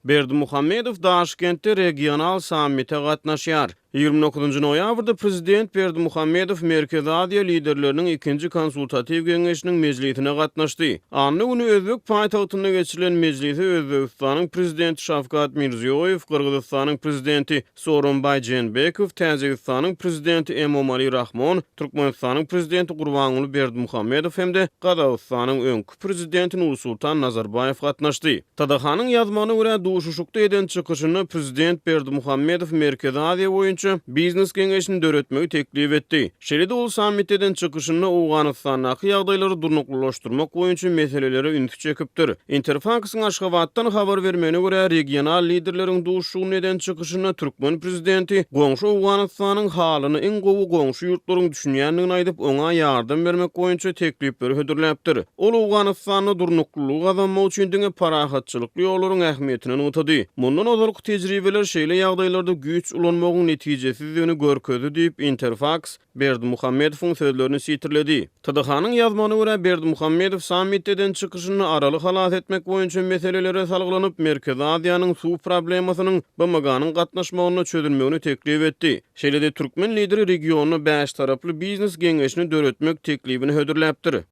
Berdimuhamedow Daşkentde regional sammite gatnaşýar. 29-njy noýabrda prezident Berdimuhamedow Merkezi Aziýa liderleriniň ikinji konsultatiw geňeşiniň mejlisine gatnaşdy. Anna güni özbek paýtagtynda geçirilen mejlise Özbegistanyň Prezidenti Şawkat Mirziýoýew, Gyrgyzystanyň Prezidenti Sooronbaý Jeenbekow, Täjigistanyň Prezidenti Emomali Rahmon, Türkmenistanyň Prezidenti Gurbanguly Berdimuhamedow hem-de Gazagystanyň öňki Prezidenti Nursultan Nazarbaýew gatnaşdy. TDH-nyň ýazmagyna görä, duşuşykda eden çykyşynda Prezident Berdimuhamedow Merkezi Aziýa boýunça Biznes geňeşini döretmegi teklip etdi. Şeýle-de ol sammitde eden çykyşynda Owganystandaky ýagdaýlary durnuklylaşdyrmak boýunça meselelere ünsi çekipdir. Interfaksyň Aşgabatdan habar bermegine görä, regional liderleriň duşuşygynda eden çykyşynda türkmen prezidenti goňşy Owganystanyň halyna iň gowy goňşy ýurtlaryň düşünýändigini aýdyp, oňa ýardam bermek boýunça teklipleri hödürläpdir. Ol Owganystanda durnuklylygy gazanmak üçin diňe parahatçylykly ýollaryň ähmiýetini nygtady. Mundan ozalky tejribeler şeýle ýagdaýlarda güýç ulanmagyň netijesizdigini görkezdi diýip, Interfaks Berdimuhamedowyň sözlerini sitirledi. TDH-nyň ýazmagyna görä, Berdimuhamedow sammitde eden çykyşynda Araly halas etmek boýunça meselelere salgylanyp, Merkezi Aziýanyň suw problemasynyň BMG-niň gatnaşmagynda çözülmegini teklip etdi. Şeýle-de türkmen lideri regionda bäştaraply biznes geňeşini döretmek teklibini hödürläpdir.